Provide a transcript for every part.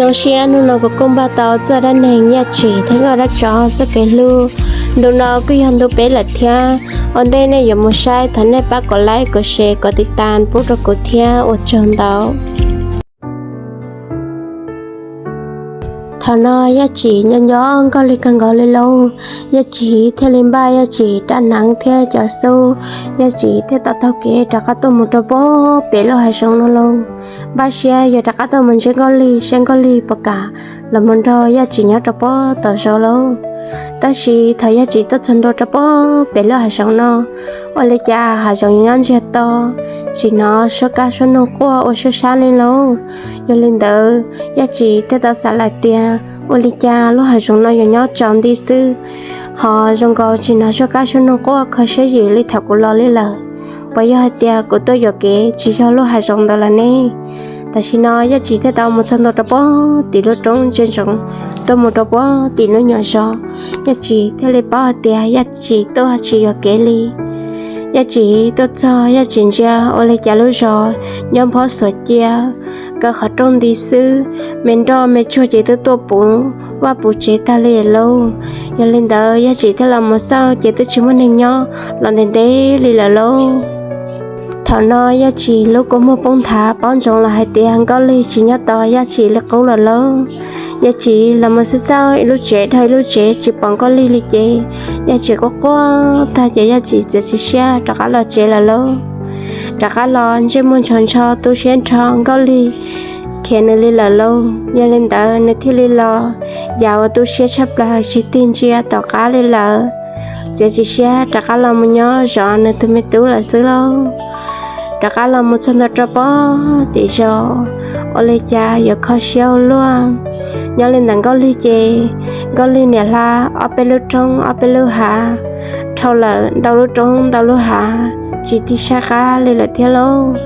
Zoo siab hnub no kuv kuj npaj tau txoj dab neeg Yaj Tsim thiab Nkauj Dab Tsov txoj kev hlub. Ntu no kuj yog ntu peb lawm thiab. Ua ntej nej yuav mus saib thov nej pab kom like, kom share, kom tiv tas pub rau kuv thiab, ua tsaug ntau. Thaum no Yaj Tsim nco nco Nkauj Lig kawg nkaus li lauj. Yaj Tsim thiaj li npaj Yaj Tsim rab hneev thiab cov xub, Yaj Tsim thiaj tau taug kev rov qab tuaj mus rau puag pem lub hav zoov no lauj. Npaj siab yuav rov qab tuaj mus ntsib Nkauj Lig seb Nkauj Lig puas kam los mus nrog Yaj Tsim nyob rau puag tom zos lauj. Tab sis thaum Yaj Tsim tuaj txog ntua rau puag pem lub hav zoov no, ua li cas hav zoov nyob ntsiag to, tsis hnov suab kab suab noog quaj ua suab sab li lauj. Yog li ntawd Yaj Tsim thiaj tau xav lawm tias ua li cas lub hav zoov no yuav nyob tsaus nti xwb, ho zoo nkaus tsis hnov suab kab suab noog quaj kho siab zim li thaum kuv los li lawm. Puas yog hais tias kuv tuaj yuam kev tsis yog lub hav zoov ntawd lawm ne? Tam sim no Yaj Tsim thiaj tau mus txog ntua rau puag tim lub roob ntsia ntsoov tuaj mus rau puag tim lub nyuam zos. Yaj Tsim thiaj li paub hais tias Yaj Tsim tuaj tsis yuam kev li. Yaj Tsim tuaj txog Yaj Tsim ntsia ua li cas lub zos nyob nphob xuas cia kaw qhov rooj nti xwb, me nroj me tsuag ces twb tuaj puv vaj puv tsev tag li lauj. Yog li ntawd Yaj Tsim thiaj los mus xauj ces twb tsis muaj neeg nyob los ntev ntev li lawm lauj. Thaum no Yaj Tsim lub kua muag poob nthav paub ntsoov los hais tias Nkauj Lig tsis nyob tos Yaj Tsim li qub lawm lauj. Yaj Tsim los mus xauj xauj ib lub tsev dhau ib lub tsev tsis pom Nkauj Lig li ces Yaj Tsim quaj quaj tag ces Yaj Tsim txiav txim siab rov qab los tsev lawm lauj. Rov qab los ntsej muag ntsho ntsho tu siab nrho Nkauj Lig khiav nws li lawm lauj. Yog li ntawd nws thiaj li los yam uas tu siab tshaj plaws tsis tig ntsia tom qab li lawm. Txiav txim siab rov qab los mus nyob zov nws tus me tub lawm xwb lauj. Rov qab los mus txog ntua rau puag tim zos, ua li cas yuav kho siab ua luaj. Nyob li ntawm Nkauj Lig ces Nkauj Lig niam hla ob peb lub roob ob peb lub hav dhau lawm ntau lub roob ntau lub hav, tsis tig saib qab li lawm thiab lauj.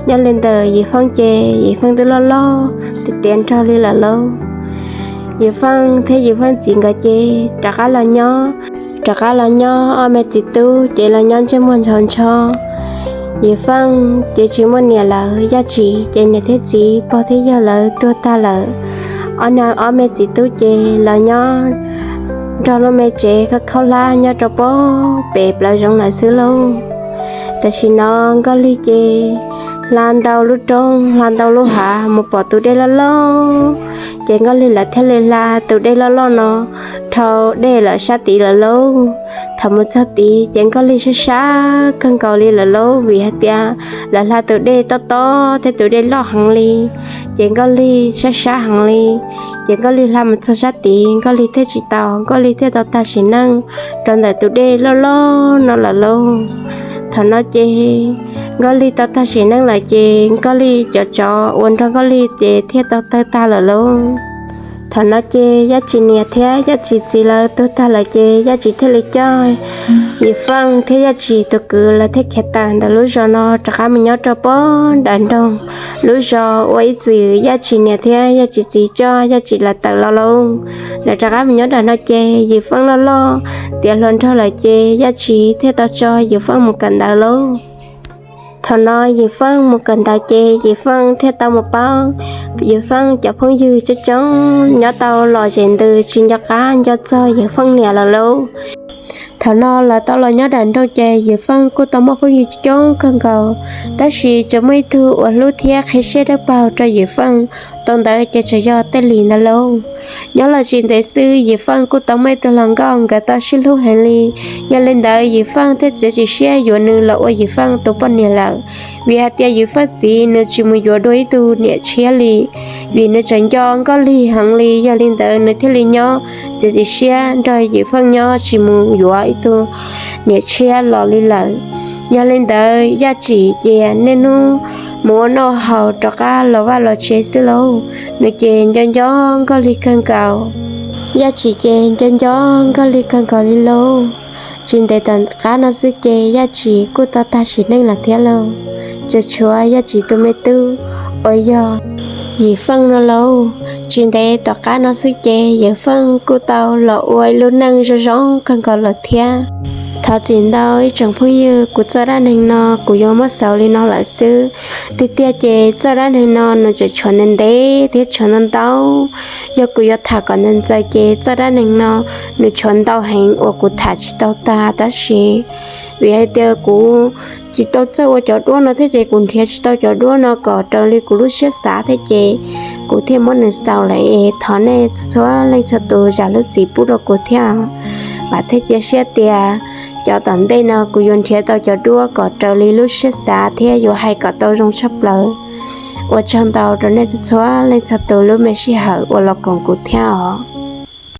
Nyob li ntawm Yim Feej ces Yim Feej twb loj loj tiav tiav nraug li lawm lauj. Yim Feej thiab Yim Feej txiv nkawd ces rov qab los nyob, rov qab los nyob ob me txiv tub ces los nyob ntsej muag ntsho ntsho. Yim Feej ces tsis muaj niam lawm, Yaj Tsim ces niam thiab txiv pog thiab yawg lawv tuag tag lawm. Ob, ob me txiv tub ces los nyob nrog lub me tsev khaub khaub hlab nyob rau puag pem plawv zoov lawm xwb lauj. Tam sim no Nkauj Lig ces hla ntau lub roob hla ntau lub hav mus pom tus dej loj loj, ces Nkauj Lig lawv thiaj li hla tus dej loj loj no dhau dej lawm sab tid lawm lauj. Thaum mus txog tid ces Nkauj Lig sab sab kawg nkaus li lawm lauj, vim hais tias lawv hla tus dej tob tob thiab tus dej loj heev li, ces Nkauj Lig sab sab heev li. Ces Nkauj Lig hla mus txog sab tid Nkauj Lig thiaj tsis taus, Nkauj Lig thiaj tau tag sim neej rau ntawm tus dej loj loj no lawm lauj. Thaum no ces Nkauj Lig tau tag sim neej lawm ces Nkauj Lig cov tsov uas nrog Nkauj Lig ces thiaj tau tawg tag lawm lauj. Thaum no ces Yaj Tsim niam thiab Yaj Tsim txiv lawv tuag tag lawm ces Yaj Tsim thiaj li coj Yim Feej thiab Yaj Tsim tus kwv lawv thiaj khiav tawm ntawm lub zos no rov qab mus nyob rau puag nram nroog lub zos uas ib txwm Yaj Tsim niam thiab Yaj Tsim txiv coj Yaj Tsim lawv tawm los lauj. Lawv rov qab mus nyob nram no ces Yim Feej loj loj tiav hluas nraug lawm ces Yaj Tsim thiaj tau tso Yim Feej mus kawm ntawv lauj. Thaum no Yim Feej mus kawm ntawv ces Yim Feej thiaj tau mus paub Yim Feej cov phooj ywg coob coob nyob tau los zem ntws tsis nco qab nco txog Yim Feej niam lawm lauj. Thaum no lawv tau los nyob nram nroog ces Yim Feej kuj tau muaj phooj ywg coob kawg nkaus, tab sis tsuas muaj ib tug uas hlub thiab qhia siab dawb paug rau Yim Feej tau ntawd ces tsuas yog Tej Lis ntawd lauj. Nyob los tsis ntev xwb Yim Feej kuj tau muaj ib tug hluas nkauj nkawd tau sib hlub heev li. Yog li ntawd Yim Feej thiaj txiav txim siab yuav nws los ua Yim Feej tus poj niam lawm, vim hais tias Yim Feej txiv nws tsis mus yuav dua ib tug niam tshiab li, vim nws tseem nco Nkauj Lig heev li. Yog li ntawd nws thiaj li nyob txiav txim siab nrog Yim Feej nyob tsis mus yuav ib tug niam tshiab los li lawm. Yog li ntawd Yaj Tsim ces niaj hnub mus ua noj haus rov qab los vaj los tsev xwb lauj. Nws ces nco nco Nkauj Lig kawg nkaus. Yaj Tsim ces nco nco Nkauj Lig kawg nkaus li lauj. Tsis ntev tom qab no xwb ces Yaj Tsim kuj tau tag sim neej lawm thiab lauj. Tsuas tshuav Yaj Tsim tus me tub uas yog Yim Feej no lauj. Tsis ntev tom qab no xwb ces Yim Feej kuj tau los ua ib lub neej zoo zoo kawg nkaus lawm thiab. Thov txim ntau ib tsoom phooj ywg, kuv txoj dab neeg no kuv yuav muab xaus li no lawm xwb. Tiag tiag ces txoj dab neeg no nws tseem tshuav ntev ntev thiab tshuav ntau ntau. Yog kuv yuav tham kom ntxaws ntxaws ces txoj dab neeg no nws tshuav ntau heev uas kuv tham tsis tau tag, tab sis vim hais tias kuv tsis tau txawj ua cov duab no thiab ces kuv nrhiav tsis tau cov duab no kom raws li kuv lub siab xav thiab ces kuv thiaj muab nws xaus lawm es thov nej txhua leej txhua tus zam lub txim pub rau kuv thiab. Vam thiab cia siab tias cov tom ntej no kuv yuav nrhiav tau cov duab kom raws li lub siab xav thiab yuav hais kom tau zoo tshaj plaws. Ua tsaug ntau rau nej txhua leej txhua tus lub me sij hawm uas los koom kuv thiab os.